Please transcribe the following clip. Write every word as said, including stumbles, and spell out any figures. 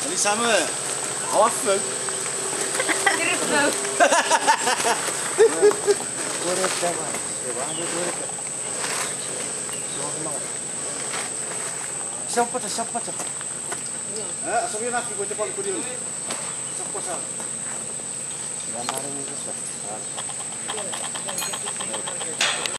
Ani same, awa fou. Sampata, sampata. Eh, asomi na fi ko te pal kudiun. Sampata.